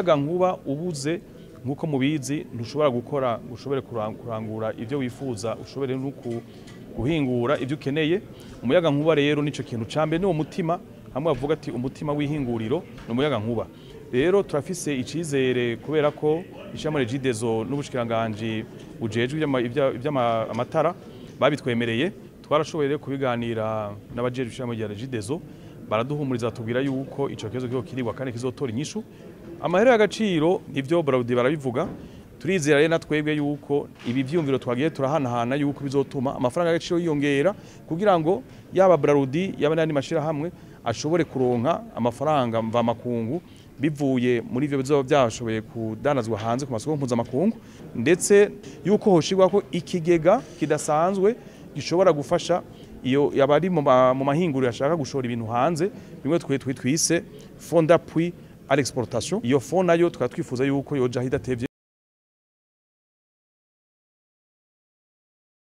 Umuyaga nkuba ubuze, nk'uko mubizi, ntushobora gukora ngo ushobore kurangura ibyo wifuza, ushobore no guhingura ibyo ukeneye. Umuyaga nkuba rero nico kintu ca mbere, niwo mutima. Hamwe bavuga ati umutima w'ihinguriro ni umuyaga nkuba. Rero turafise icizere kubera ko ishirahamwe Regideso n'ubushikiranganji bujejwe ivy'amatara babitwemereye. Twarashoboye rero kubiganira n'abajejwe ishirahamwe rya Regideso, baraduhumuriza, batubwira yuko ico kibazo kiriko kirigwa kandi kizotora inyishu. Amahera y'agaciro nivyo, Brarudi barabivuga. Turizera rero na twebwe yuko ibi vyumviro twagiye turahanahana yuko bizotuma amafaranga y'agaciro yiyongera, kugira ngo yaba Brarudi, yaba n'ayandi mashirahamwe ashobore kuronka amafaranga mvamakungu bivuye muri ivyo bizoba byashoboye kudanazwa hanze ku masoko mpuzamakungu, ndetse yuko hoshirwako ikigega kidasanzwe gishobora gufasha iyo yabari mu mahinguriro ashaka gushora ibintu hanze, bimwe twe twise fonds d'appui à l'exportation. Iyo fonds nayo tukaba twifuza yuko yoja idatevye.